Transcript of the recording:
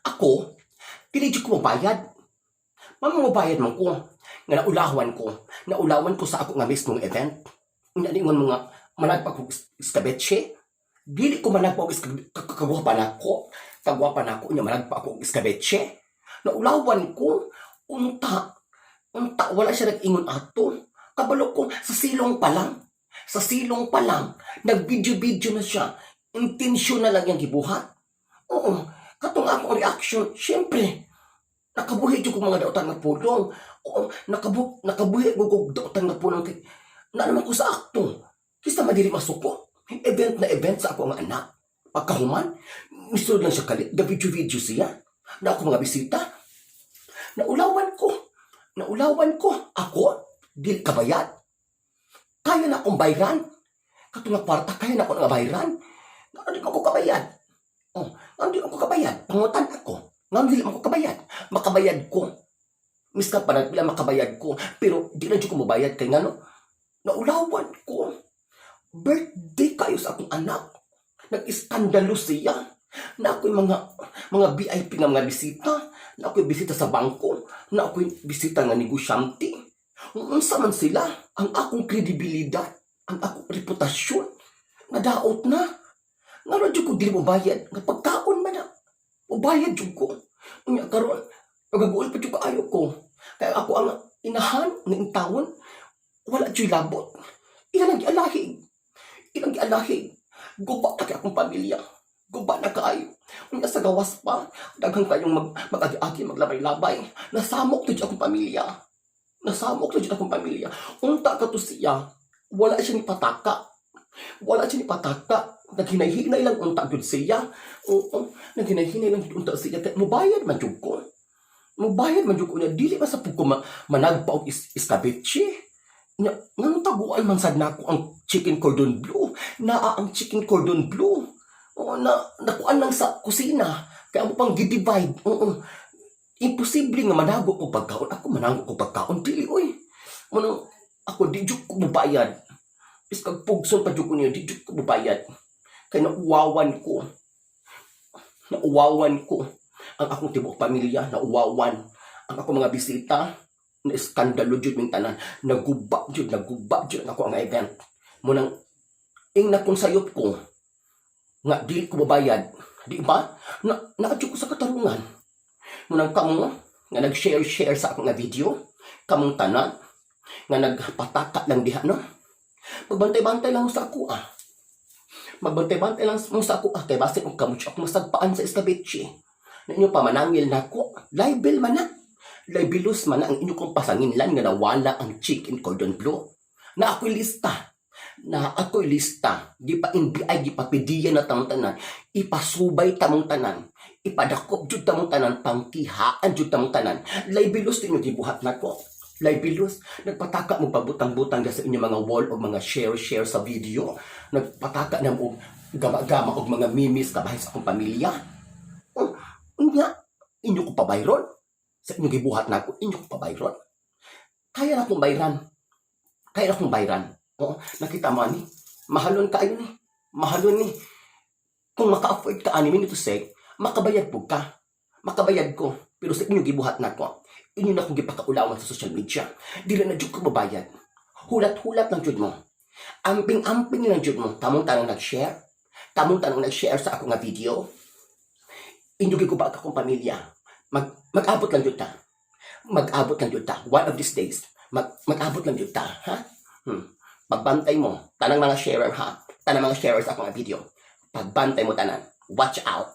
Ako, dili jud ko mobayad. Mama, mobayad man ko. Nga naulawan ko. Naulawan ko sa ako nga mismong event. Unya ningon mga managpa ko iskabetche. Dili ko managpa og kagwapa nako. Kagwapa nako, unya managpa ako og iskabetche. Naulawan ko unta. Unta wala siya nag-ingon ato. Kabalo ko sa silong pa lang. Sa silong pa lang, nag-video-video na siya. Intensyon na lang yung gibuhat. Oo, katong akong reaction, syempre, nakabuhi jud ko mga dautan nga pulong. Oo, nakabuhi ko og dautan nga pulong kay na naman ko sa akto. Kista madili masuko. Event na event sa ako nga anak. Pagkahuman, misud lang siya kalit. Da video-video siya. Na ako mga bisita. Naulawan ko. Naulawan ko. Ako, dili kabayad. Kaya na akong bayran. Katong nga kwarta, kaya na ako nga bayran. Nga di ko kabayad. Oh, nga di ako kabayad. Pangutan ako. Nga dili ako kabayad. Makabayad ko. Miska pa na makabayad ko. Pero di na jud ko mobayad kay ngano. Naulawan ko. Birthday kayo sa akong anak. Nag-iskandalo siya. Na ako'y mga VIP nga mga bisita. Na ako'y bisita sa bangko. Na ako'y bisita nga negosyante. Unsa man sila, ang akong kredibilidad, ang akong reputasyon, nadaot na. Nga jud ko dili mo bayad, nga pagkaon man na. Mubayad jud ko. Unya karon, pagaguol pa jud kaayo ko. Kaya ako ang inahan nga intawon, wala jud labot. Ilang gialahig. Ilang gialahig. Guba na kay akong pamilya. Guba na kaayo. Unya sa gawas pa, daghan kayong mag-agi-agi, maglabay-labay. Nasamok to jud akong pamilya. Nasamok to jud akong pamilya. Unta ka to siya, wala siya ni pataka. Wala siya ni pataka. Naghinay-hinay lang unta gyud siya. Oo, naghinay-hinay lang gyud unta siya. Kaya mubayad man jud ko. Mubayad man jud ko niya. Dili ba sa pug ko managpa og iskabetche. Nya, nganong taguan man sad nako ang chicken cordon bleu? Naa ang chicken cordon bleu. Oo, na nakuan lang sa kusina. Kaya mo pang gi-divide. Oo. Imposible nga manago ko pagkaon. Ako manago ko pagkaon dili oy. Manong ako di jud ko mobayad. Biskag pugson pa jud ko niya, di jud ko mobayad. Kay nauwawan ko. Nauwawan ko ang akong tibuok pamilya, nauwawan ang akong mga bisita, na iskandalo jud ming tanan, naguba jud ang ako ang event. Munang ing na kung sayop ko nga dili ko mabayad, di ba? Na naadyo ko sa katarungan. Munang kamo nga nag-share-share sa akong nga video, kamong tanan nga nagpataka lang diha, no. Magbantay-bantay lang mo sa ako ah. Magbantay-bantay lang mo sa ako ah kay basin og kamo ako masagpaan sa eskabetche. Na inyo pa manangil nako, libel man na. Libelous man na ang inyo kong pasanginlan nga nawala ang chicken cordon bleu. Na ako'y lista. Na ako'y lista. Di pa NBI, di pa PDEA na tamong tanan. Ipasubay tamong tanan. Ipadakop jud tamong tanan. Pangkihaan jud tamong tanan. Libelous din yung gibuhat nako. Libelous. Nagpataka mo pabutang-butang sa inyong mga wall o mga share-share sa video. Nagpataka na mo gama-gama og mga memes kabahin sa akong pamilya. Oh, unya, inyo ko pabayron. Sa inyong gibuhat nako, inyo ko pabayron. Kaya na akong bayran. Kaya na akong bayran. Oo, nakita mo ani. Mahalon kaayo ni. Mahalon ni. Kung maka-afford ka ani minute sek, makabayad po ka. Makabayad ko. Pero sa inyong gibuhat nako, inyo na akong gipakaulawan sa social media. Dili na jud ko mabayad. Hulat-hulat lang jud mo. Amping-amping lang jud mo. Kamong tanang nag-share. Kamong tanang nag-share sa ako nga video. Inyo giguba akong pamilya. Mag-abot lang jud ta. Mag-abot lang jud ta. One of these days, mag-abot lang jud ta, ha? Pagbantay mo, tanang mga sharer ha. Tanang mga sharers sa akong nga video. Pagbantay mo tanan. Watch out.